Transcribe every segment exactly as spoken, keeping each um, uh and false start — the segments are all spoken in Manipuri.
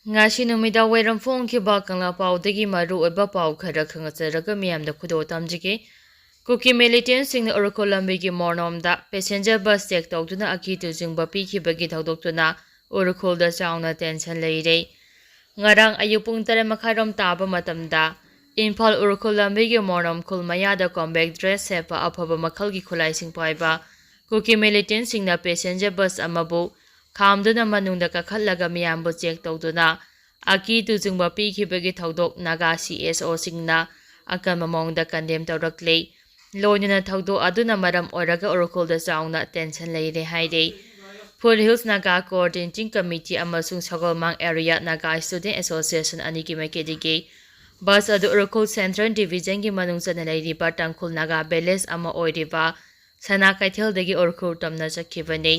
ꯉꯁꯤ ꯅꯨꯃꯤꯗꯥꯡ ꯋꯥꯏꯔꯝ ꯐꯣꯡꯈꯤꯕ ꯀꯪꯂꯥ ꯄꯥꯎꯗꯒꯤ ꯃꯔꯨ ꯑꯣꯏꯕ ꯄꯥꯎ ꯈꯔ ꯈꯪꯖꯔꯒ ꯃꯤꯌꯥꯝꯗ ꯈꯨꯗꯣꯜ ꯇꯝꯖꯒꯦ꯫ ꯀꯨꯀꯤ ꯃꯤꯂꯤꯇꯦꯟꯁꯤꯡꯅ ꯎꯔꯈꯨꯜ ꯂꯝꯕꯤꯒꯤ ꯃꯣꯔꯅꯣꯝꯗ ꯄꯦꯁꯦꯟꯖꯔ ꯕꯁ ꯆꯦꯛ ꯇꯧꯗꯨꯅ ꯑꯀꯤ ꯇꯨꯖꯤꯡꯕ ꯄꯤꯈꯤꯕꯒꯤ ꯊꯧꯗꯣꯛꯇꯨꯅ ꯎꯔꯈꯨꯜꯗ ꯆꯥꯎꯅ ꯇꯦꯟꯁꯟ ꯂꯩꯔꯦ꯫ ꯉꯔꯥꯡ ꯑꯌꯨꯛ ꯄꯨꯡ ꯇꯔꯦꯠ ꯃꯈꯥꯏꯔꯣꯝ ꯇꯥꯕ ꯃꯇꯝꯗ ꯏꯝꯐꯥꯜ ꯎꯔꯈꯨꯜ ꯂꯝꯕꯤꯒꯤ ꯃꯣꯔꯅꯣꯝ ꯈꯨꯜ ꯃꯌꯥꯗ ꯀꯣꯝꯕꯦꯛ ꯗ꯭ꯔꯦꯁ ꯁꯦꯠꯄ ꯑꯐꯕ ꯃꯈꯜꯒꯤ ꯈꯨꯠꯂꯥꯏꯁꯤꯡ ꯄꯥꯏꯕ ꯀꯨꯀꯤ ꯃꯤꯂꯤꯇꯦꯟꯁꯤꯡꯅ ꯄꯦꯁꯦꯟꯖꯔ ꯕꯁ ꯑꯃꯕꯨ ꯈꯥꯝꯗꯨꯅ ꯃꯅꯨꯡꯗ ꯀꯥꯈꯠꯂꯒ ꯃꯤꯌꯥꯝꯕꯨ ꯆꯦꯛ ꯇꯧꯗꯨꯅ ꯑꯀꯤ ꯇꯨꯖꯤꯡꯕ ꯄꯤꯈꯤꯕꯒꯤ ꯊꯧꯗꯣꯛ ꯅꯥꯒꯥ ꯁꯤ ꯑꯦꯁ ꯑꯣꯁꯤꯡꯅ ꯑꯀꯟꯕ ꯃꯑꯣꯡꯗ ꯀꯟꯗꯦꯝ ꯇꯧꯔꯛꯂꯤ꯫ ꯂꯣꯏꯅꯅ ꯊꯧꯗꯣꯛ ꯑꯗꯨꯅ ꯃꯔꯝ ꯑꯣꯏꯔꯒ ꯎꯔꯈꯨꯜꯗ ꯆꯥꯎꯅ ꯇꯦꯟꯁꯟ ꯂꯩꯔꯦ ꯍꯥꯏꯔꯤ꯫ Foot hills Naga coordinating committee ꯑꯃꯁꯨꯡ Sagolmang area Naga student association ꯑꯅꯤꯒꯤ ꯃꯥꯏꯀꯩꯗꯒꯤ ꯕꯁ ꯑꯗꯨ ꯎꯔꯈꯨꯜ ꯁꯦꯟꯇ꯭ꯔꯦꯜ ꯗꯤꯚꯤꯖꯟꯒꯤ ꯃꯅꯨꯡ ꯆꯟꯅ ꯂꯩꯔꯤꯕ ꯇꯥꯡꯈꯨꯜ ꯅꯥꯒꯥ ꯚꯤꯂꯦꯖ ꯑꯃ ꯑꯣꯏꯔꯤꯕ ꯁꯅꯥ ꯀꯩꯊꯦꯜꯗꯒꯤ ꯎꯔꯈꯨꯜ ꯇꯝꯅ ꯆꯠꯈꯤꯕꯅꯤ꯫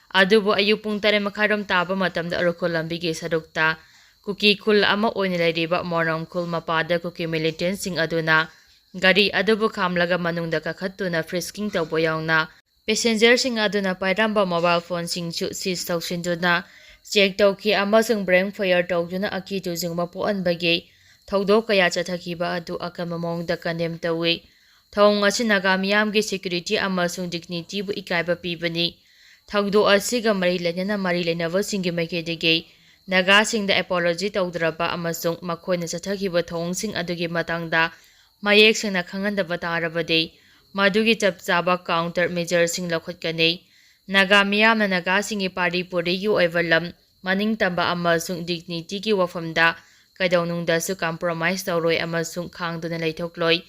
ꯑꯗꯨꯕꯨ ꯑꯌꯨꯛ ꯄꯨꯡ ꯇꯔꯦꯠ ꯃꯈꯥꯏꯔꯣꯝ ꯇꯥꯕ ꯃꯇꯝꯗ ꯎꯔꯈꯨꯜ ꯂꯝꯕꯤꯒꯤ ꯁꯔꯨꯛꯇ ꯀꯨꯀꯤ ꯈꯨꯜ ꯑꯃ ꯑꯣꯏꯅ ꯂꯩꯔꯤꯕ ꯃꯣꯔꯣꯡ ꯈꯨꯜ ꯃꯄꯥꯗ ꯀꯨꯀꯤ ꯃꯤꯂꯤꯇꯦꯟꯁꯤꯡ ꯑꯗꯨꯅ ꯒꯥꯔꯤ ꯑꯗꯨꯕꯨ ꯈꯥꯝꯂꯒ ꯃꯅꯨꯡꯗ ꯀꯥꯈꯠꯇꯨꯅ ꯐ꯭ꯔꯤꯁꯀꯤꯡ ꯇꯧꯕ ꯌꯥꯎꯅ ꯄꯦꯁꯦꯟꯖꯔꯁꯤꯡ ꯑꯗꯨꯅ ꯄꯥꯏꯔꯝꯕ ꯃꯣꯕꯥꯏꯜ ꯐꯣꯟꯁꯤꯡꯁꯨ ꯁꯤꯖ ꯇꯧꯁꯤꯟꯗꯨꯅ ꯆꯦꯛ ꯇꯧꯈꯤ ꯑꯃꯁꯨꯡ ꯕ꯭ꯔꯦꯡ ꯐꯌꯔ ꯇꯧꯗꯨꯅ ꯑꯀꯤ ꯇꯨꯖꯤꯡꯕ ꯄꯣꯛꯍꯟꯕꯒꯤ ꯊꯧꯗꯣꯛ ꯀꯌꯥ ꯆꯠꯊꯈꯤꯕ ꯑꯗꯨ ꯑꯀꯟꯕ ꯃꯑꯣꯡꯗ ꯀꯟꯗꯦꯝ ꯇꯧꯏ꯫ ꯊꯧꯑꯣꯡ ꯑꯁꯤ ꯅꯥꯒꯥ ꯃꯤꯌꯥꯝꯒꯤ ꯁꯦꯀ꯭ꯌꯨꯔꯤꯇꯤ ꯑꯃꯁꯨꯡ ꯗꯤꯒꯅꯤꯇꯤꯕꯨ ꯏꯀꯥꯏꯕ ꯄꯤꯕꯅꯤ꯫ ꯊꯧꯗꯣꯛ ꯑꯁꯤꯒ ꯃꯔꯤ ꯂꯩꯅꯅ ꯃꯔꯤ ꯂꯩꯅꯕꯁꯤꯡꯒꯤ ꯃꯥꯏꯀꯩꯗꯒꯤ ꯅꯥꯒꯥꯁꯤꯡꯗ ꯑꯦꯄꯣꯂꯣꯖꯤ ꯇꯧꯗ꯭ꯔꯕ ꯑꯃꯁꯨꯡ ꯃꯈꯣꯏꯅ ꯆꯠꯊꯈꯤꯕ ꯊꯧꯑꯣꯡꯁꯤꯡ ꯑꯗꯨꯒꯤ ꯃꯇꯥꯡꯗ ꯃꯌꯦꯛ ꯁꯦꯡꯅ ꯈꯪꯍꯟꯗꯕ ꯇꯥꯔꯕꯗꯤ ꯃꯗꯨꯒꯤ ꯆꯞ ꯆꯥꯕ ꯀꯥꯎꯟꯇꯔ ꯃꯦꯖꯔꯁꯤꯡ ꯂꯧꯈꯠꯀꯅꯤ꯫ ꯅꯥꯒꯥ ꯃꯤꯌꯥꯝꯅ ꯅꯥꯒꯥꯁꯤꯡꯒꯤ ꯄꯥꯔꯤ ꯄꯨꯔꯤꯒꯤ ꯑꯣꯏꯕ ꯂꯝ, ꯃꯅꯤꯡꯇꯝꯕ ꯑꯃꯁꯨꯡ ꯗꯤꯒꯅꯤꯇꯤꯒꯤ ꯋꯥꯐꯝꯗ ꯀꯩꯗꯧꯅꯨꯡꯗꯁꯨ ꯀꯝꯄ꯭ꯔꯣꯃꯥꯏꯖ ꯇꯧꯔꯣꯏ ꯑꯃꯁꯨꯡ ꯈꯥꯡꯗꯨꯅ ꯂꯩꯊꯣꯛꯂꯣꯏ꯫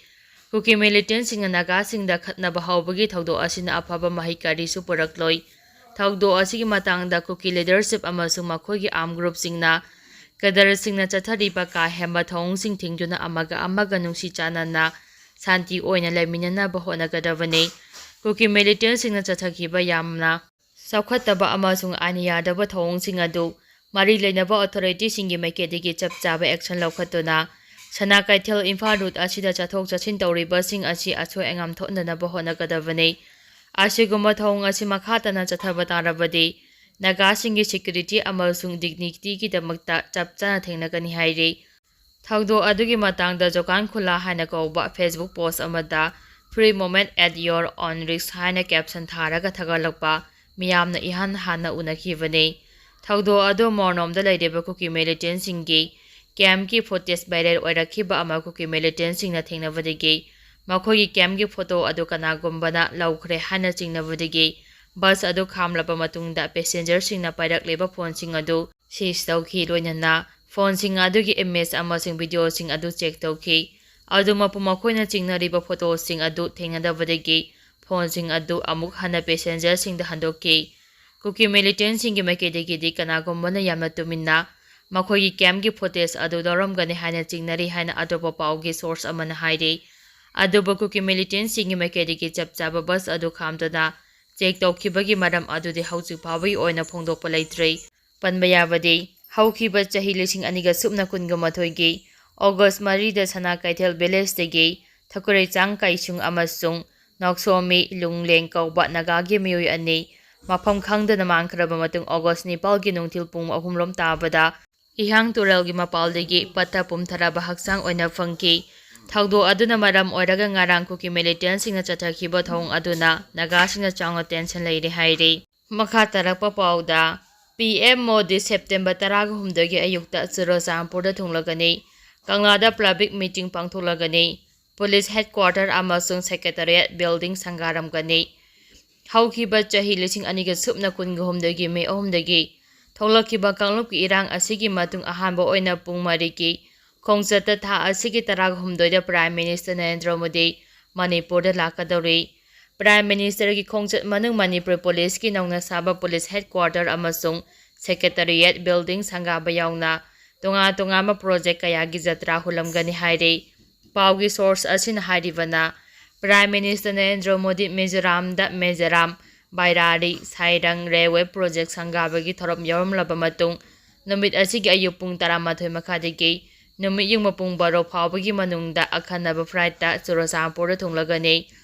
ꯀꯨꯀꯤ ꯃꯤꯂꯤꯇꯦꯟꯁꯤꯡꯅ ꯅꯥꯒꯥꯁꯤꯡꯗ ꯈꯠꯅꯕ ꯍꯧꯕꯒꯤ ꯊꯧꯗꯣꯛ ꯑꯁꯤꯅ ꯑꯐꯕ ꯃꯍꯩ ꯀꯔꯤꯁꯨ ꯄꯨꯔꯛꯂꯣꯏ꯫ ꯊꯧꯗꯣꯛ ꯑꯁꯤꯒꯤ ꯃꯇꯥꯡꯗ ꯀꯨꯀꯤ ꯂꯤꯗꯔꯁꯤꯞ ꯑꯃꯁꯨꯡ ꯃꯈꯣꯏꯒꯤ ꯑꯥꯔꯝ ꯒ꯭ꯔꯨꯞꯁꯤꯡꯅ ꯀꯗꯔꯁꯤꯡꯅ ꯆꯠꯊꯔꯤꯕ ꯀꯥ ꯍꯦꯟꯕ ꯊꯧꯑꯣꯡꯁꯤꯡ ꯊꯤꯡꯗꯨꯅ ꯑꯃꯒ ꯑꯃꯒ ꯅꯨꯡꯁꯤ ꯆꯥꯟꯅꯅ ꯁꯥꯟꯇꯤ ꯑꯣꯏꯅ ꯂꯩꯃꯤꯟꯅꯅꯕ ꯍꯣꯠꯅꯒꯗꯕꯅꯤ꯫ ꯀꯨꯀꯤ ꯃꯤꯂꯤꯇꯦꯟꯁꯤꯡꯅ ꯆꯠꯊꯈꯤꯕ ꯌꯥꯝꯅ ꯆꯥꯎꯈꯠꯇꯕ ꯑꯃꯁꯨꯡ ꯑꯥꯏꯟ ꯌꯥꯗꯕ ꯊꯧꯑꯣꯡꯁꯤꯡ ꯑꯗꯨ ꯃꯔꯤ ꯂꯩꯅꯕ ꯑꯣꯊꯣꯔꯤꯇꯤꯁꯤꯡꯒꯤ ꯃꯥꯏꯀꯩꯗꯒꯤ ꯆꯞ ꯆꯥꯕ ꯑꯦꯛꯁꯟ ꯂꯧꯈꯠꯇꯨꯅ ꯁꯅꯥ ꯀꯩꯊꯦꯜ ꯏꯝꯐꯥꯜ ꯔꯨꯠ ꯑꯁꯤꯗ ꯆꯠꯊꯣꯛ ꯆꯠꯁꯤꯟ ꯇꯧꯔꯤꯕꯁꯤꯡ ꯑꯁꯤ ꯑꯁꯣꯏ ꯑꯉꯥꯝ ꯊꯣꯛꯍꯟꯗꯅꯕ ꯍꯣꯠꯅꯒꯗꯕꯅꯤ꯫ ꯑꯁꯤꯒꯨꯝꯕ ꯊꯧꯑꯣꯡ ꯑꯁꯤ ꯃꯈꯥ ꯇꯥꯅ ꯆꯠꯊꯕ ꯇꯥꯔꯕꯗꯤ ꯅꯥꯒꯥꯁꯤꯡꯒꯤ security ꯑꯃꯁꯨꯡ dignityꯒꯤꯗꯃꯛꯇ ꯆꯞ ꯆꯥꯅ ꯊꯦꯡꯅꯒꯅꯤ ꯍꯥꯏꯔꯤ꯫ ꯊꯧꯗꯣꯛ ꯑꯗꯨꯒꯤ ꯃꯇꯥꯡꯗ ꯖꯣꯀꯥꯟ ꯈꯨꯂꯥ ꯍꯥꯏꯅ ꯀꯧꯕ Facebook post ꯑꯃꯗ "Free movement at your own risk" ꯍꯥꯏꯅ caption ꯊꯥꯔꯒ ꯊꯥꯒꯠꯂꯛꯄ ꯃꯤꯌꯥꯝꯅ ꯏꯍꯥꯟ ꯍꯥꯟꯅ ꯎꯅꯈꯤꯕꯅꯤ꯫ ꯊꯧꯗꯣꯛ ꯑꯗꯨ ꯃꯣꯔꯅꯣꯝꯗ ꯂꯩꯔꯤꯕ ꯀꯨꯀꯤ militantꯁꯤꯡꯒꯤ campꯀꯤ footage viral ꯑꯣꯏꯔꯛꯈꯤꯕ ꯑꯃ ꯀꯨꯀꯤ militantꯁꯤꯡꯅ ꯊꯦꯡꯅꯕꯗꯒꯤ ꯃꯈꯣꯏꯒꯤ campꯀꯤ photo ꯑꯗꯨ ꯀꯅꯥꯒꯨꯝꯕꯅ ꯂꯧꯈ꯭ꯔꯦ ꯍꯥꯏꯅ ꯆꯤꯡꯅꯕꯗꯒꯤ bus ꯑꯗꯨ ꯈꯥꯝꯂꯕ ꯃꯇꯨꯡꯗ passengerꯁꯤꯡꯅ ꯄꯥꯏꯔꯛꯂꯤꯕ phoneꯁꯤꯡ ꯑꯗꯨ seize ꯇꯧꯈꯤ꯫ ꯂꯣꯏꯅꯅ phoneꯁꯤꯡ ꯑꯗꯨꯒꯤ image ꯑꯃꯁꯨꯡ videoꯁꯤꯡ ꯑꯗꯨ check ꯇꯧꯈꯤ꯫ ꯑꯗꯨꯃꯛꯄꯨ ꯃꯈꯣꯏꯅ ꯆꯤꯡꯅꯔꯤꯕ photoꯁꯤꯡ ꯑꯗꯨ ꯊꯦꯡꯅꯗꯕꯗꯒꯤ phoneꯁꯤꯡ ꯑꯗꯨ ꯑꯃꯨꯛ ꯍꯟꯅ passengerꯁꯤꯡꯗ ꯍꯟꯗꯣꯛꯈꯤ꯫ ꯀꯨꯀꯤ militantꯁꯤꯡꯒꯤ ꯃꯥꯏꯀꯩꯗꯒꯤꯗꯤ ꯀꯅꯥꯒꯨꯝꯕꯅ ꯌꯥꯝꯅ ꯇꯨꯃꯤꯟꯅ ꯃꯈꯣꯏꯒꯤ campꯀꯤ footage ꯑꯗꯨ ꯂꯧꯔꯝꯒꯅꯤ ꯍꯥꯏꯅ ꯆꯤꯡꯅꯔꯤ ꯍꯥꯏꯅ ꯑꯇꯣꯞꯄ ꯄꯥꯎꯒꯤ source ꯑꯃꯅ ꯍꯥꯏꯔꯤ꯫ ꯑꯗꯨꯕꯨ ꯀꯨꯀꯤ militantꯁꯤꯡꯒꯤ ꯃꯥꯏꯀꯩꯗꯒꯤ ꯆꯞ ꯆꯥꯕ bus ꯑꯗꯨ ꯈꯥꯝꯗꯨꯅ check ꯇꯧꯈꯤꯕꯒꯤ ꯃꯔꯝ ꯑꯗꯨꯗꯤ ꯍꯧꯖꯤꯛ ꯐꯥꯎꯕꯒꯤ ꯑꯣꯏꯅ ꯐꯣꯡꯗꯣꯛꯄ ꯂꯩꯇ꯭ꯔꯤ꯫ ꯄꯟꯕ ꯌꯥꯕꯗꯤ, ꯍꯧꯈꯤꯕ ꯆꯍꯤ ꯂꯤꯁꯤꯡ ꯑꯅꯤꯒ ꯁꯨꯞꯅ ꯀꯨꯟꯒ ꯃꯥꯊꯣꯏꯒꯤ August ꯃꯔꯤꯗ ꯁꯅꯥ ꯀꯩꯊꯦꯜ villageꯇꯒꯤ ꯊꯀꯨꯔꯩꯆꯥꯡ ꯀꯥꯏꯁꯨꯡ ꯑꯃꯁꯨꯡ ꯅꯥꯎꯁꯣꯃꯤ ꯂꯨꯡꯂꯦꯡ ꯀꯧꯕ ꯅꯥꯒꯥꯒꯤ ꯃꯤꯑꯣꯏ ꯑꯅꯤ ꯃꯐꯝ ꯈꯪꯗꯅ ꯃꯥꯡꯈ꯭ꯔꯕ ꯃꯇꯨꯡ August ꯅꯤꯄꯥꯜꯒꯤ ꯅꯨꯡꯊꯤꯜ ꯄꯨꯡ ꯑꯍꯨꯝ ꯔꯣꯝ ꯇꯥꯕꯗ ꯏꯍꯥꯡ ꯇꯨꯔꯦꯜꯒꯤ ꯃꯄꯥꯜꯗꯒꯤ ꯄꯠꯊ ꯄꯨꯝꯊꯔꯕ ꯍꯛꯆꯥꯡ ꯑꯣꯏꯅ ꯐꯪꯈꯤ꯫ ꯊꯧꯗꯣꯛ ꯑꯗꯨꯅ ꯃꯔꯝ ꯑꯣꯏꯔꯒ ꯉꯔꯥꯡ ꯀꯨꯀꯤ militantꯁꯤꯡꯅ ꯆꯠꯊꯈꯤꯕ ꯊꯧꯑꯣꯡ ꯑꯗꯨꯅ ꯅꯥꯒꯥꯁꯤꯡꯅ ꯆꯥꯎꯅ tension ꯂꯩꯔꯦ ꯍꯥꯏꯔꯤ꯫ ꯃꯈꯥ ꯇꯥꯔꯛꯄ ꯄꯥꯎꯗ, PM ꯃꯣꯗꯤ September ꯇꯔꯥꯒ ꯍꯨꯝꯗꯣꯏꯒꯤ ꯑꯌꯨꯛꯇ ꯆꯨꯔꯆꯥꯟꯄꯨꯔꯗ ꯊꯨꯡꯂꯒꯅꯤ꯫ ꯀꯪꯂꯥꯗ public meeting ꯄꯥꯡꯊꯣꯛꯂꯒꯅꯤ꯫ Police headquarter ꯑꯃꯁꯨꯡ secretariat building ꯁꯪꯒꯥꯔꯝꯒꯅꯤ꯫ ꯍꯧꯈꯤꯕ ꯆꯍꯤ ꯂꯤꯁꯤꯡ ꯑꯅꯤꯒ ꯁꯨꯞꯅ ꯀꯨꯟꯒ ꯍꯨꯝꯗꯣꯏꯒꯤ May ꯑꯍꯨꯝꯗꯒꯤ ꯊꯣꯛꯂꯛꯈꯤꯕ ꯀꯥꯡꯂꯨꯞꯀꯤ ꯏꯔꯥꯡ ꯑꯁꯤꯒꯤ ꯃꯇꯨꯡ ꯑꯍꯥꯟꯕ ꯑꯣꯏꯅ ꯄꯨꯡ ꯃꯔꯤꯒꯤ ꯈꯣꯡꯆꯠꯇ ꯊꯥ ꯑꯁꯤꯒꯤ ꯇꯔꯥꯍꯨꯝꯗꯣꯏꯗ Prime Minister ꯅꯔꯦꯟꯗ꯭ꯔ ꯃꯣꯗꯤ ꯃꯅꯤꯄꯨꯔꯗ ꯂꯥꯛꯀꯗꯧꯔꯤ꯫ Prime Ministerꯒꯤ ꯈꯣꯡꯆꯠ ꯃꯅꯨꯡ ꯃꯅꯤꯄꯨꯔ Policeꯀꯤ ꯅꯧꯅ ꯁꯥꯕ police headquarter ꯑꯃꯁꯨꯡ secretariat building ꯁꯪꯒꯥꯕ ꯌꯥꯎꯅ ꯇꯣꯉꯥꯟ ꯇꯣꯉꯥꯟꯕ project ꯀꯌꯥꯒꯤ ꯖꯇ꯭ꯔꯥ ꯍꯨꯜꯂꯝꯒꯅꯤ ꯍꯥꯏꯔꯤ꯫ ꯄꯥꯎꯒꯤ source ꯑꯁꯤꯅ ꯍꯥꯏꯔꯤꯕꯅ, Prime Minister ꯅꯔꯦꯟꯗ꯭ꯔ ꯃꯣꯗꯤ ꯃꯤꯖꯣꯔꯥꯝꯗ ꯃꯤꯖꯣꯔꯥꯝ ꯕꯥꯏꯔꯥꯔꯤ ꯁꯥꯏꯔꯪ railway project ꯁꯪꯒꯥꯕꯒꯤ ꯊꯧꯔꯝ ꯌꯥꯎꯔꯝꯂꯕ ꯃꯇꯨꯡ, ꯅꯨꯃꯤꯠ ꯑꯁꯤꯒꯤ ꯑꯌꯨꯛ ꯄꯨꯡ ꯇꯔꯥꯃꯥꯊꯣꯏ ꯃꯈꯥꯏꯗꯒꯤ ꯅꯨꯃꯤꯠ ꯌꯨꯡꯕ ꯄꯨꯡ ꯕꯥꯔꯣ ꯐꯥꯎꯕꯒꯤ ꯃꯅꯨꯡꯗ ꯑꯈꯟꯅꯕ flightꯇ ꯆꯨꯔꯆꯥꯟꯄꯨꯔꯗ ꯊꯨꯡꯂꯒꯅꯤ꯫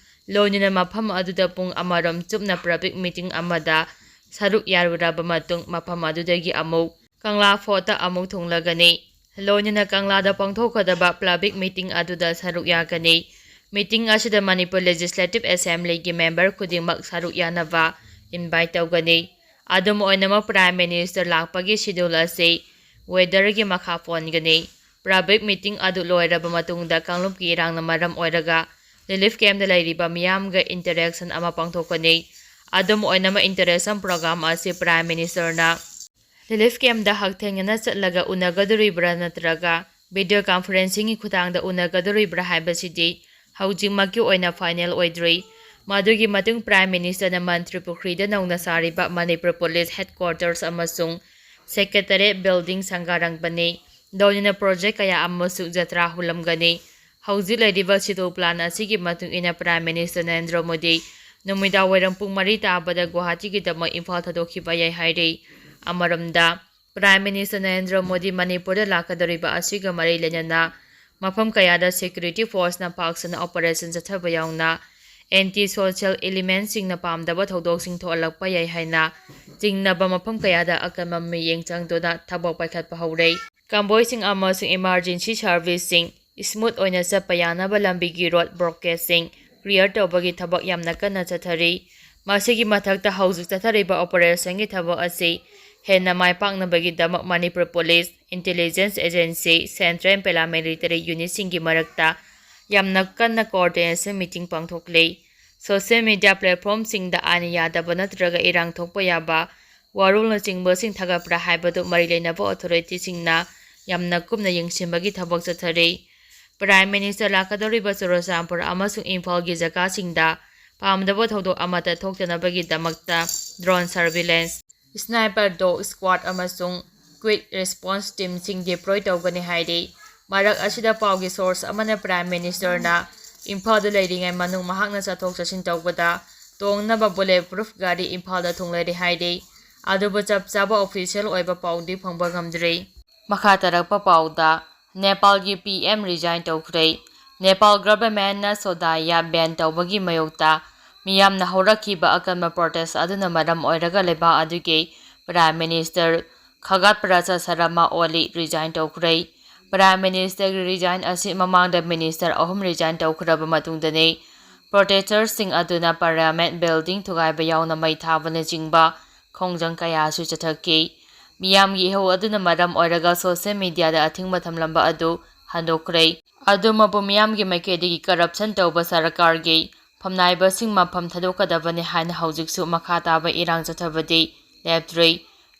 ꯂꯣꯏꯅꯅ ꯃꯐꯝ ꯑꯗꯨꯗ ꯄꯨꯡ ꯑꯃꯔꯣꯝ ꯆꯨꯞꯅ public meeting ꯑꯃꯗ ꯁꯔꯨꯛ ꯌꯥꯔꯨꯔꯕ ꯃꯇꯨꯡ ꯃꯐꯝ ꯑꯗꯨꯗꯒꯤ ꯑꯃꯨꯛ ꯀꯪꯂꯥ ꯐꯣꯔꯠꯇ ꯑꯃꯨꯛ ꯊꯨꯡꯂꯒꯅꯤ꯫ ꯂꯣꯏꯅꯅ ꯀꯪꯂꯥꯗ ꯄꯥꯡꯊꯣꯛꯀꯗꯕ ꯄꯕ꯭ꯂꯤꯛ ꯃꯤꯇꯤꯡ ꯑꯗꯨꯗ ꯁꯔꯨꯛ ꯌꯥꯒꯅꯤ꯫ ꯃꯤꯇꯤꯡ ꯑꯁꯤꯗ ꯃꯅꯤꯄꯨꯔ ꯂꯦꯖꯤꯁꯂꯦꯇꯤꯚ ꯑꯦꯁꯦꯝꯕ꯭ꯂꯤꯒꯤ ꯃꯦꯝꯕꯔ ꯈꯨꯗꯤꯡꯃꯛ ꯁꯔꯨꯛ ꯌꯥꯅꯕ ꯏꯟꯚꯥꯏꯠ ꯇꯧꯒꯅꯤ꯫ ꯑꯗꯨꯝ ꯑꯣꯏꯅꯃꯛ ꯄ꯭ꯔꯥꯏꯝ ꯃꯤꯅꯤꯁꯇꯔ ꯂꯥꯛꯄꯒꯤ ꯁꯤꯗꯨꯜ ꯑꯁꯤ ꯋꯦꯗꯔꯒꯤ ꯃꯈꯥ ꯄꯣꯟꯒꯅꯤ꯫ ꯄꯕ꯭ꯂꯤꯛ ꯃꯤꯇꯤꯡ ꯑꯗꯨ ꯂꯣꯏꯔꯕ ꯃꯇꯨꯡꯗ ꯀꯥꯡꯂꯨꯞꯀꯤ ꯏꯔꯥꯡꯅ ꯃꯔꯝ ꯑꯣꯏꯔꯒ ꯔꯤꯂꯤꯐ ꯀꯦꯝꯞꯇ ꯂꯩꯔꯤꯕ ꯃꯤꯌꯥꯝꯒ ꯏꯟꯇꯔꯦꯛꯁꯟ ꯑꯃ ꯄꯥꯡꯊꯣꯛꯀꯅꯤ꯫ ꯑꯗꯨꯝ ꯑꯣꯏꯅꯃꯛ ꯏꯟꯇꯔꯦꯛꯁꯟ ꯄ꯭ꯔꯣꯒ꯭ꯔꯥꯝ ꯑꯁꯤ ꯄ꯭ꯔꯥꯏꯝ ꯃꯤꯅꯤꯁꯇꯔꯅ ꯔꯤꯂꯤꯐ ꯀꯦꯝꯞꯇ ꯍꯛꯊꯦꯡꯅꯅ ꯆꯠꯂꯒ ꯎꯅꯒꯗꯣꯔꯤꯕ꯭ꯔꯥ ꯅꯠꯇ꯭ꯔꯒ ꯚꯤꯗꯤꯑꯣ ꯀꯟꯐꯔꯦꯟꯁꯤꯡꯒꯤ ꯈꯨꯊꯥꯡꯗ ꯎꯅꯒꯗꯣꯔꯤꯕ꯭ꯔꯥ ꯍꯥꯏꯕꯁꯤꯗꯤ ꯍꯧꯖꯤꯛꯃꯛꯀꯤ ꯑꯣꯏꯅ ꯐꯥꯏꯅꯦꯜ ꯑꯣꯏꯗ꯭ꯔꯤ꯫ ꯃꯗꯨꯒꯤ ꯃꯇꯨꯡ ꯄ꯭ꯔꯥꯏꯝ ꯃꯤꯅꯤꯁꯇꯔꯅ ꯃꯟꯇ꯭ꯔꯤ ꯄꯨꯈ꯭ꯔꯤꯗ ꯅꯧꯅ ꯁꯥꯔꯤꯕ ꯃꯅꯤꯄꯨꯔ ꯄꯨꯂꯤꯁ ꯍꯦꯗꯀ꯭ꯋꯥꯇꯔꯁ ꯑꯃꯁꯨꯡ ꯁꯦꯀ꯭ꯔꯦꯇꯔꯤꯌꯦꯠ ꯕꯤꯜꯗꯤꯡ ꯁꯪꯒꯥꯔꯝꯒꯅꯤ꯫ ꯂꯣꯏꯅꯅ ꯄ꯭ꯔꯣꯖꯦꯛ ꯀꯌꯥ ꯑꯃꯁꯨ ꯖꯇ꯭ꯔꯥ ꯍꯨꯜꯂꯝꯒꯅꯤ꯫ ꯍꯧꯖꯤꯛ ꯂꯩꯔꯤꯕ ꯁꯤꯗꯨꯜ ꯄ꯭ꯂꯥꯟ ꯑꯁꯤꯒꯤ ꯃꯇꯨꯡ ꯏꯟꯅ ꯄ꯭ꯔꯥꯏꯝ ꯃꯤꯅꯤꯁꯇꯔ ꯅꯔꯦꯟꯗ꯭ꯔ ꯃꯣꯗꯤ ꯅꯨꯃꯤꯗꯥꯡ ꯋꯥꯏꯔꯝ ꯄꯨꯡ ꯃꯔꯤ ꯇꯥꯕꯗ ꯒꯨꯋꯥꯍꯥꯇꯤꯒꯤꯗꯃꯛ ꯏꯝꯐꯥꯜ ꯊꯥꯗꯣꯛꯈꯤꯕ ꯌꯥꯏ ꯍꯥꯏꯔꯤ꯫ ꯑꯃꯔꯣꯝꯗ, ꯄ꯭ꯔꯥꯏꯝ ꯃꯤꯅꯤꯁꯇꯔ ꯅꯔꯦꯟꯗ꯭ꯔ ꯃꯣꯗꯤ ꯃꯅꯤꯄꯨꯔꯗ ꯂꯥꯛꯀꯗꯧꯔꯤꯕ ꯑꯁꯤꯒ ꯃꯔꯤ ꯂꯩꯅꯅ ꯃꯐꯝ ꯀꯌꯥꯗ ꯁꯦꯀ꯭ꯌꯨꯔꯤꯇꯤ ꯐꯣꯔꯁꯅ ꯄꯥꯛ ꯁꯟꯅ ꯑꯣꯄꯔꯦꯁꯟ ꯆꯠꯊꯕ ꯌꯥꯎꯅ ꯑꯦꯟꯇꯤ ꯁꯣꯁꯤꯌꯦꯜ ꯏꯂꯤꯃꯦꯟꯁꯤꯡꯅ ꯄꯥꯝꯗꯕ ꯊꯧꯗꯣꯛꯁꯤꯡ ꯊꯣꯛꯍꯜꯂꯛꯄ ꯌꯥꯏ ꯍꯥꯏꯅ ꯆꯤꯡꯅꯕ ꯃꯐꯝ ꯀꯌꯥꯗ ꯑꯀꯟꯕ ꯃꯤꯠꯌꯦꯡ ꯆꯪꯗꯨꯅ ꯊꯕꯛ ꯄꯥꯏꯈꯠꯄ ꯍꯧꯔꯦ꯫ ꯀꯝꯕꯣꯏꯁꯤꯡ ꯑꯃꯁꯨꯡ ꯏꯃꯥꯔꯖꯦꯟꯁꯤ ꯁꯥꯔꯚꯤꯁꯁꯤꯡ ꯁ꯭ꯃꯨꯠ ꯑꯣꯏꯅ ꯆꯠꯄ ꯌꯥꯅꯕ ꯂꯝꯕꯤꯒꯤ ꯔꯣꯗ ꯕ꯭ꯂꯣꯀꯦꯖꯁꯤꯡ ꯀ꯭ꯂꯤꯌꯥꯔ ꯇꯧꯕꯒꯤ ꯊꯕꯛ ꯌꯥꯝꯅ ꯀꯟꯅ ꯆꯠꯊꯔꯤ꯫ ꯃꯁꯤꯒꯤ ꯃꯊꯛꯇ ꯍꯧꯖꯤꯛ ꯆꯠꯊꯔꯤꯕ ꯑꯣꯄꯔꯦꯁꯟꯒꯤ ꯊꯕꯛ ꯑꯁꯤ ꯍꯦꯟꯅ ꯃꯥꯏ ꯄꯥꯛꯅꯕꯒꯤꯗꯃꯛ Manipur police, intelligence agency, central paramilitary ꯌꯨꯅꯤꯠꯁꯤꯡꯒꯤ ꯃꯔꯛꯇ ꯌꯥꯝꯅ ꯀꯟꯅ ꯀꯣꯑꯣꯔꯗꯤꯅꯦꯁꯟ ꯃꯤꯇꯤꯡ ꯄꯥꯡꯊꯣꯛꯂꯤ꯫ ꯁꯣꯁꯤꯌꯦꯜ ꯃꯤꯗꯤꯌꯥ ꯄ꯭ꯂꯦꯠꯐꯣꯔꯝꯁꯤꯡꯗ ꯑꯥꯏꯟ ꯌꯥꯗꯕ ꯅꯠꯇ꯭ꯔꯒ ꯏꯔꯥꯡ ꯊꯣꯛꯄ ꯌꯥꯕ ꯋꯥꯔꯣꯜꯅꯆꯤꯡꯕꯁꯤꯡ ꯊꯥꯒꯠꯄ꯭ꯔꯥ ꯍꯥꯏꯕꯗꯨ ꯃꯔꯤ ꯂꯩꯅꯕ ꯑꯣꯊꯣꯔꯤꯇꯤꯁꯤꯡꯅ ꯌꯥꯝꯅ ꯀꯨꯞꯅ ꯌꯦꯡꯁꯤꯟꯕꯒꯤ ꯊꯕꯛ ꯆꯠꯊꯔꯤ꯫ ꯄ꯭ꯔꯥꯏꯝ ꯃꯤꯅꯤꯁꯇꯔ ꯂꯥꯛꯀꯗꯧꯔꯤꯕ ꯆꯨꯔꯆꯥꯟꯄꯨꯔ ꯑꯃꯁꯨꯡ ꯏꯝꯐꯥꯜꯒꯤ ꯖꯒꯥꯁꯤꯡꯗ ꯄꯥꯝꯗꯕ ꯊꯧꯗꯣꯛ ꯑꯃꯠꯇ ꯊꯣꯛꯇꯅꯕꯒꯤꯗꯃꯛꯇ ꯗ꯭ꯔꯣꯟ ꯁꯔꯚꯤꯂꯦꯟꯁ, ꯁ꯭ꯅꯥꯏꯄꯔ ꯗꯣꯒ ꯁ꯭ꯀ꯭ꯋꯥꯗ ꯑꯃꯁꯨꯡ ꯀ꯭ꯋꯤꯛ ꯔꯦꯁꯄꯣꯟꯁ ꯇꯤꯝꯁꯤꯡ ꯗꯤꯄ꯭ꯂꯣꯏ ꯇꯧꯒꯅꯤ ꯍꯥꯏꯔꯤ꯫ ꯃꯔꯛ ꯑꯁꯤꯗ ꯄꯥꯎꯒꯤ ꯁꯣꯔꯁ ꯑꯃꯅ ꯄ꯭ꯔꯥꯏꯝ ꯃꯤꯅꯤꯁꯇꯔꯅ ꯏꯝꯐꯥꯜꯗ ꯂꯩꯔꯤꯉꯩ ꯃꯅꯨꯡ ꯃꯍꯥꯛꯅ ꯆꯠꯊꯣꯛ ꯆꯠꯁꯤꯟ ꯇꯧꯕꯗ ꯇꯣꯡꯅꯕ ꯕꯨꯂꯦꯠ ꯄ꯭ꯔꯨꯐ ꯒꯥꯔꯤ ꯏꯝꯐꯥꯜꯗ ꯊꯨꯡꯂꯔꯤ ꯍꯥꯏꯔꯤ꯫ ꯑꯗꯨꯕꯨ ꯆꯞ ꯆꯥꯕ ꯑꯣꯐꯤꯁꯤꯌꯦꯜ ꯑꯣꯏꯕ ꯄꯥꯎꯗꯤ ꯐꯪꯕ ꯉꯝꯗ꯭ꯔꯤ꯫ ꯃꯈꯥ ꯇꯥꯔꯛꯄ ꯄꯥꯎꯗ, ꯅꯦꯄꯥꯜꯒꯤ ꯄꯤ ꯑꯦꯝ ꯔꯤꯖꯥꯏꯟ ꯇꯧꯈ꯭ꯔꯦ꯫ ꯅꯦꯄꯥꯜ ꯒꯚꯔꯟꯃꯦꯟꯠꯅ ꯁꯣꯗꯥ ꯌꯥ ꯕꯦꯟ ꯇꯧꯕꯒꯤ ꯃꯥꯌꯣꯛꯇ ꯃꯤꯌꯥꯝꯅ ꯍꯧꯔꯛꯈꯤꯕ ꯑꯀꯟꯕ protest ꯑꯗꯨꯅ ꯃꯔꯝ ꯑꯣꯏꯔꯒ ꯂꯩꯕꯥꯛ ꯑꯗꯨꯒꯤ Prime Minister Khagat Prasad Sharma Oli resign ꯇꯧꯈ꯭ꯔꯦ꯫ Prime Ministerꯒꯤ resign ꯑꯁꯤ ꯃꯃꯥꯡꯗ minister ꯑꯍꯨꯝ resign ꯇꯧꯈ꯭ꯔꯕ ꯃꯇꯨꯡꯗꯅꯤ꯫ Protesterꯁꯤꯡ ꯑꯗꯨꯅ Parliament building ꯊꯨꯒꯥꯏꯕ ꯌꯥꯎꯅ ꯃꯩ ꯊꯥꯕꯅꯆꯤꯡꯕ ꯈꯣꯡꯖꯪ ꯀꯌꯥꯁꯨ ꯆꯠꯊꯈꯤ꯫ ꯃꯤꯌꯥꯝꯒꯤ ꯏꯍꯧ ꯑꯗꯨꯅ ꯃꯔꯝ ꯑꯣꯏꯔꯒ social mediaꯗ ꯑꯊꯤꯡꯕ ꯊꯝꯂꯝꯕ ꯑꯗꯨ ꯍꯟꯗꯣꯛꯈ꯭ꯔꯦ꯫ ꯑꯗꯨꯃꯛꯄꯨ ꯃꯤꯌꯥꯝꯒꯤ ꯃꯥꯏꯀꯩꯗꯒꯤ corruption ꯇꯧꯕ ꯁꯔꯀꯥꯔꯒꯤ ꯐꯝꯅꯥꯏꯕꯁꯤꯡ ꯃꯐꯝ ꯊꯥꯗꯣꯛꯀꯗꯕꯅꯤ ꯍꯥꯏꯅ ꯍꯧꯖꯤꯛꯁꯨ ꯃꯈꯥ ꯇꯥꯕ ꯏꯔꯥꯡ ꯆꯠꯊꯕꯗꯤ ꯂꯦꯞꯇ꯭ꯔꯤ꯫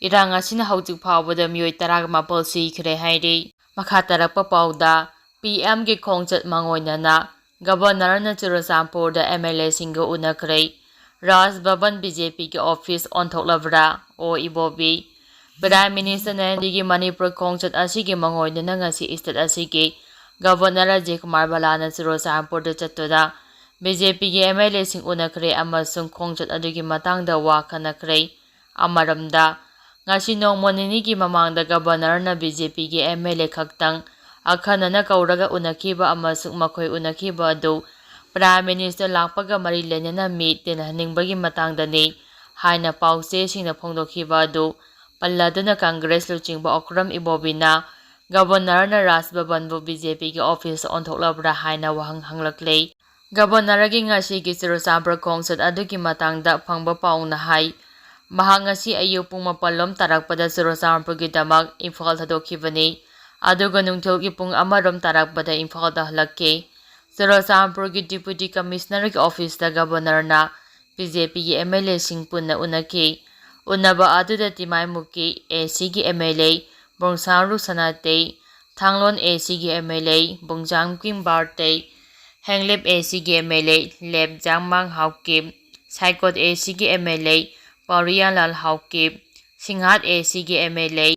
ꯏꯔꯥꯡ ꯑꯁꯤꯅ ꯍꯧꯖꯤꯛ ꯐꯥꯎꯕꯗ ꯃꯤꯑꯣꯏ ꯇꯔꯥꯒ ꯃꯥꯄꯜ ꯁꯤꯈ꯭ꯔꯦ ꯍꯥꯏꯔꯤ꯫ ꯃꯈꯥ ꯇꯥꯔꯛꯄ ꯄꯥꯎꯗ, ꯄꯤ ꯑꯦꯝꯒꯤ ꯈꯣꯡꯆꯠ ꯃꯥꯡꯑꯣꯏꯅꯅ Governorꯅ ꯆꯨꯔꯆꯥꯟꯄꯨꯔꯗ ꯑꯦꯝ ꯑꯦꯜ ꯑꯦꯁꯤꯡꯒ ꯎꯅꯈ꯭ꯔꯦ꯫ ꯔꯥꯖ ꯚꯕꯟ ꯕꯤ ꯖꯦ ꯄꯤꯒꯤ office ꯑꯣꯟꯊꯣꯛꯂꯕ꯭ꯔꯥ? ꯑꯣ ꯏꯕꯣꯕꯤ꯫ Prime Minister ꯅꯔꯦꯟꯗ꯭ꯔ ꯃꯣꯗꯤꯒꯤ ꯃꯅꯤꯄꯨꯔ ꯈꯣꯡꯆꯠ ꯑꯁꯤꯒꯤ ꯃꯥꯡꯑꯣꯏꯅꯅ ꯉꯁꯤ state ꯑꯁꯤꯒꯤ Governor ꯑꯖꯌ ꯀꯨꯃꯥꯔ ꯚꯜꯂꯥꯅ ꯆꯨꯔꯆꯥꯟꯄꯨꯔꯗ ꯆꯠꯇꯨꯅ ꯕꯤ ꯖꯦ ꯄꯤꯒꯤ ꯑꯦꯝ ꯑꯦꯜ ꯑꯦꯁꯤꯡ ꯎꯅꯈ꯭ꯔꯦ ꯑꯃꯁꯨꯡ ꯈꯣꯡꯆꯠ ꯑꯗꯨꯒꯤ ꯃꯇꯥꯡꯗ ꯋꯥ ꯈꯟꯅꯈ꯭ꯔꯦ꯫ ꯑꯃꯔꯣꯝꯗ, ꯉꯁꯤ ꯅꯣꯡꯃ ꯅꯤꯅꯤꯒꯤ ꯃꯃꯥꯡꯗ Governorꯅ ꯕꯤ ꯖꯦ ꯄꯤꯒꯤ ꯑꯦꯝ ꯑꯦꯜ ꯑꯦ ꯈꯛꯇꯪ ꯑꯈꯟꯅꯅ ꯀꯧꯔꯒ ꯎꯅꯈꯤꯕ ꯑꯃꯁꯨꯡ ꯃꯈꯣꯏ ꯎꯅꯈꯤꯕ ꯑꯗꯨ Prime Minister ꯂꯥꯛꯄꯒ ꯃꯔꯤ ꯂꯩꯅꯅ ꯃꯤ ꯇꯤꯜꯍꯟꯅꯤꯡꯕꯒꯤ ꯃꯇꯥꯡꯗꯅꯤ ꯍꯥꯏꯅ ꯄꯥꯎꯆꯦꯁꯤꯡꯅ ꯐꯣꯡꯗꯣꯛꯈꯤꯕ ꯑꯗꯨ ꯄꯜꯂꯗꯨꯅ Congress ꯂꯨꯆꯤꯡꯕ ꯑꯣꯀ꯭ꯔꯝ ꯏꯕꯣꯕꯤꯅ Governorꯅ ꯔꯥꯖ ꯚꯕꯟꯕꯨ ꯕꯤ ꯖꯦ ꯄꯤꯒꯤ office ꯑꯣꯟꯊꯣꯛꯂꯕ꯭ꯔꯥ ꯍꯥꯏꯅ ꯋꯥꯍꯪ ꯍꯪꯂꯛꯂꯦ꯫ Governorꯒꯤ ꯉꯁꯤꯒꯤ ꯆꯨꯔꯆꯥꯟꯄꯨꯔ ꯈꯣꯡꯆꯠ ꯑꯗꯨꯒꯤ ꯃꯇꯥꯡꯗ ꯐꯪꯕ ꯄꯥꯎꯅ ꯍꯥꯏ, ꯃꯍꯥꯛ ꯉꯁꯤ ꯑꯌꯨꯛ ꯄꯨꯡ ꯃꯥꯄꯜ ꯂꯣꯝ ꯇꯥꯔꯛꯄꯗ ꯆꯨꯔꯆꯥꯟꯄꯨꯔꯒꯤꯗꯃꯛ ꯏꯝꯐꯥꯜ ꯊꯥꯗꯣꯛꯈꯤꯕꯅꯤ꯫ ꯑꯗꯨꯒ ꯅꯨꯡꯊꯤꯜꯒꯤ ꯄꯨꯡ ꯑꯃ ꯔꯣꯝ ꯇꯥꯔꯛꯄꯗ ꯏꯝꯐꯥꯜꯗ ꯍꯜꯂꯛꯈꯤ꯫ ꯆꯨꯔꯆꯥꯟꯄꯨꯔꯒꯤ Deputy Commissionerꯒꯤ officeꯇ Governorꯅ ꯕꯤ ꯖꯦ ꯄꯤꯒꯤ ꯑꯦꯝ ꯑꯦꯜ ꯑꯦꯁꯤꯡ ꯄꯨꯟꯅ ꯎꯅꯈꯤ꯫ ꯎꯅꯕ ꯑꯗꯨꯗ ꯇꯤꯃꯥꯏꯃꯨꯀꯤ ꯑꯦ ꯁꯤꯒꯤ ꯑꯦꯝ ꯑꯦꯜ ꯑꯦ ꯕꯣꯡꯁꯥꯡꯔꯨ ꯁꯅꯥꯇꯩ, ꯊꯥꯡꯂꯣꯟ ꯑꯦ ꯁꯤꯒꯤ ꯑꯦꯝ ꯑꯦꯜ ꯑꯦ ꯕꯣꯡꯖꯥꯡ ꯀꯤꯝ ꯕꯥꯔꯇꯩ, ꯍꯦꯡꯂꯦꯞ ꯑꯦ ꯁꯤꯒꯤ ꯑꯦꯝ ꯑꯦꯜ ꯑꯦ ꯂꯦꯞ ꯖꯥꯡꯃꯥꯡ ꯍꯥꯎꯀꯤꯞ, ꯁꯥꯏꯀꯣꯠ ꯑꯦ ꯁꯤꯒꯤ ꯑꯦꯝ ꯑꯦꯜ ꯑꯦ ꯄꯥꯎꯔꯤꯌꯥꯂꯥꯜ ꯍꯥꯎꯀꯤꯞ, ꯁꯤꯡꯍꯥꯠ ꯑꯦ ꯁꯤꯒꯤ ꯑꯦꯝ ꯑꯦꯜ ꯑꯦ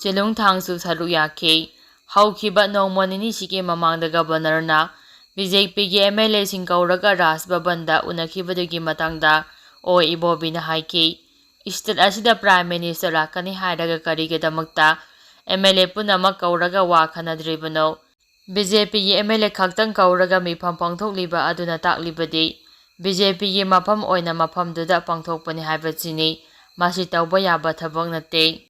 ꯆꯦꯂꯨꯡ ꯊꯥꯡꯁꯨ ꯁꯔꯨꯛ ꯌꯥꯈꯤ꯫ ꯍꯧꯈꯤꯕ ꯅꯣꯡꯃ ꯅꯤꯅꯤꯁꯤꯒꯤ ꯃꯃꯥꯡꯗ Governorꯅ ꯕꯤ ꯖꯦ ꯄꯤꯒꯤ ꯑꯦꯝ ꯑꯦꯜ ꯑꯦꯁꯤꯡ ꯀꯧꯔꯒ ꯔꯥꯖ ꯚꯕꯟꯗ ꯎꯅꯈꯤꯕꯗꯨꯒꯤ ꯃꯇꯥꯡꯗ ꯑꯣ ꯏꯕꯣꯕꯤꯅ ꯍꯥꯏꯈꯤ, state ꯑꯁꯤꯗ Prime Minister ꯂꯥꯛꯀꯅꯤ ꯍꯥꯏꯔꯒ ꯀꯔꯤꯒꯤꯗꯃꯛꯇ ꯑꯦꯝ ꯑꯦꯜ ꯑꯦ ꯄꯨꯝꯅꯃꯛ ꯀꯧꯔꯒ ꯋꯥ ꯈꯟꯅꯗ꯭ꯔꯤꯕꯅꯣ? ꯕꯤ ꯖꯦ ꯄꯤꯒꯤ ꯑꯦꯝ ꯑꯦꯜ ꯑꯦ ꯈꯛꯇꯪ ꯀꯧꯔꯒ ꯃꯤꯐꯝ ꯄꯥꯡꯊꯣꯛꯂꯤꯕ ꯑꯗꯨꯅ ꯇꯥꯛꯂꯤꯕꯗꯤ ꯕꯤ ꯖꯦ ꯄꯤꯒꯤ ꯃꯐꯝ ꯑꯣꯏꯅ ꯃꯐꯝꯗꯨꯗ ꯄꯥꯡꯊꯣꯛꯄꯅꯤ ꯍꯥꯏꯕꯁꯤꯅꯤ꯫ ꯃꯁꯤ ꯇꯧꯕ ꯌꯥꯕ ꯊꯕꯛ ꯅꯠꯇꯦ꯫